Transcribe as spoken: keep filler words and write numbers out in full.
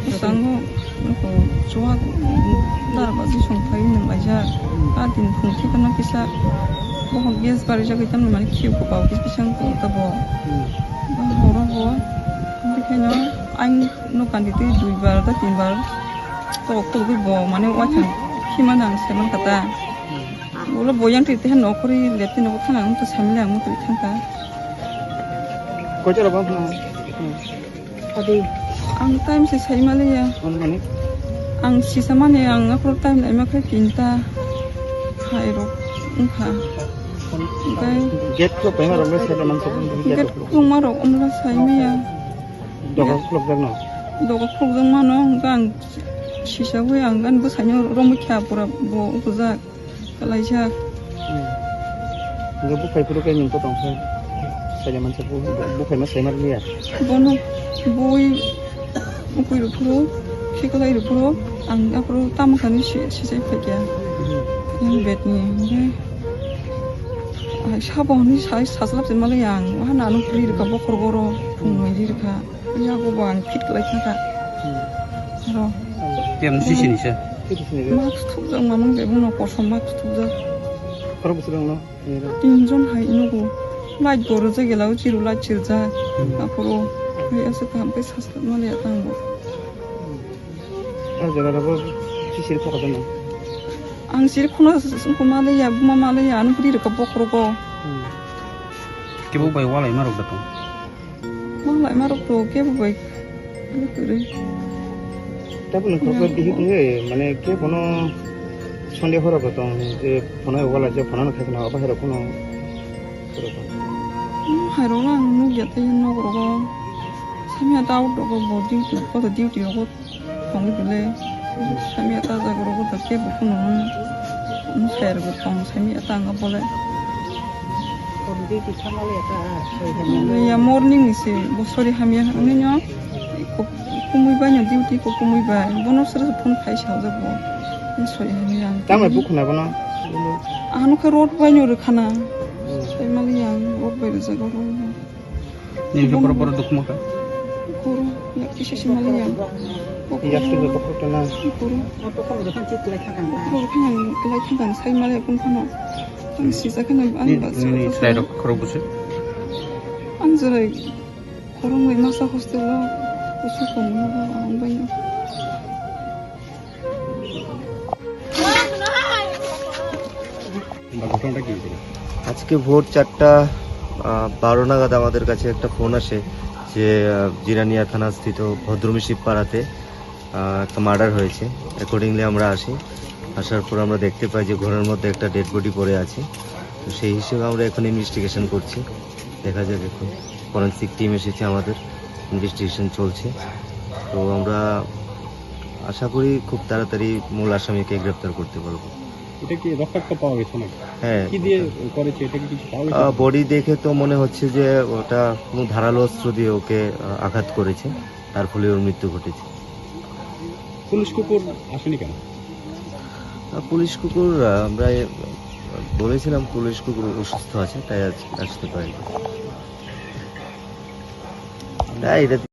Bwskango nuko chuwak dara baji song phai nung laijak. A din phung thikano kisa bohok gas barijagwi tamni mani khiyok khe bau kisa kisa wng tong tabo. Ba horo bo bwkhaino ang no kandi twi dui bar da tin bar to khulgwi bo mane waithang khima nang se man kha ta. Ulo bo yang twi twi no khori lepti no thang ang to samli ang to thang kha. Kochara ba phang. Adi. Ang time se sai maliya. Ang sisa mani ang aphuru time lai ma khai tinta. Hai rok wngkha. Oke. Gate ko pema rok le sai man sa. Gate ko ma rok umla sai maya. Doga khulok jak no. Doga khulok jak mano, ang sisa hui ang gan bwsai no romwi kha pura bo ukujak. Kalaijak. Hingke buphai phuru khe nwng tong kha. Saida mansa bu-, buphai ma saimar liya. Bono bui ukui rw phuru, khiklai rw phuru, ang aphuru tamo kani si-, sisai phaikya. Yang bed ni, hingke, ai, sabo hwnwi sai saslap se mali yang, wahana ano puri rwkha bokhor goro, phung nwi ri rwkha. Yago bo ang fit khlai kha kha. Hmm. Aro. Tei ano sisini se? Mask thupjak mamang je bono kosom mask thupjak. Khorok bwswk wngno? Tinjon hai nugo. Light bo rwjak gela o chiru light chirjak. Hmm. Aphuru hai aswk kaham khe sasak maliya tang bo. Hmm. Ah, jaga rabo sisiri thokha jana. Ang siri khuna sungkho maliya, buma maliya, ano bwrwi rwkha bokhorogo. Hmm. Kebo bai walai ma rok da tong. Walai ma rok to kebo bai kwrwi. Tabuk nokho khe bihik wngwi, mane khe bono Sunday horo bo tong, je phone wala je phone no khaikhe no abo hai rok phano kwrwi tong. Hmm, hai rok ang nukya tei nok rogo. Samya ta out rogo bo duty, koto duty rogo. Tongwi bwle, samya ta jaga rogo da kebo phano wng, wng saya rwgo tong, samya ta wngkha bole. Ya morning ni se, bo sori hamya wngwi no, ko-, kumui bai no duty ko kumui bai, bono sero se phone khai sa jak bo, sori hamya ang. Tamo bukhuna bono? Ano khe road bai no rwkhana, hmm. Sai mali ang road bai rwjak oro. Nini khe borok borok dukhu mankha. Kuru, ya kisa simali ya. Yak tu joto khorok tana. Kuru. Kuru khe yang kelai thangkang sai mali ya kun phano. Ang sijak kheno ani ba. Nini chwrai rok khorok bwswk? Ang jerai khoroknwi masa hostel o kusu tongmani ba ang bai no. আজকে ভোর চারটা, আহ, বারো নাগাদ আমাদের কাছে একটা ফোন আসে যে, আহ, জিরানিয়া থানাস্থিত ভদ্রমী শিবপাড়াতে, আহ, একটা মার্ডার হয়েছে। অ্যাকর্ডিংলি আমরা আসি, আসার পর আমরা দেখতে পাই যে ঘরের মধ্যে একটা ডেড বডি পড়ে আছে। তো সেই হিসেবে আমরা এখন ইনভেস্টিগেশন করছি, দেখা যাক এখন। ফরেন্সিক টিম এসেছে আমাদের, ইনভেস্টিগেশন চলছে। তো আমরা আশা করি খুব তাড়াতাড়ি মূল আসামিকে গ্রেপ্তার করতে পারবো। এটা কি রক্তাক্ত পাওয়া গেছে নাকি? হ্যাঁ, কি দিয়ে ওটা। করেছে, এটা কি কিছু পাওয়া গেছে? আহ, বডি দেখে তো মনে হচ্ছে যে ওটা কোনো ধারালো অস্ত্র দিয়ে ওকে, আহ, আঘাত করেছে, তার ফলে ওর মৃত্যু ঘটেছে। পুলিশ কুকুর আসেনি কেন? আহ, পুলিশ কুকুর, আহ, আমরা, আহ, বলেছিলাম পুলিশ কুকুর অসুস্থ আছে, তাই আজ আসতে পারেনি। তাই এটা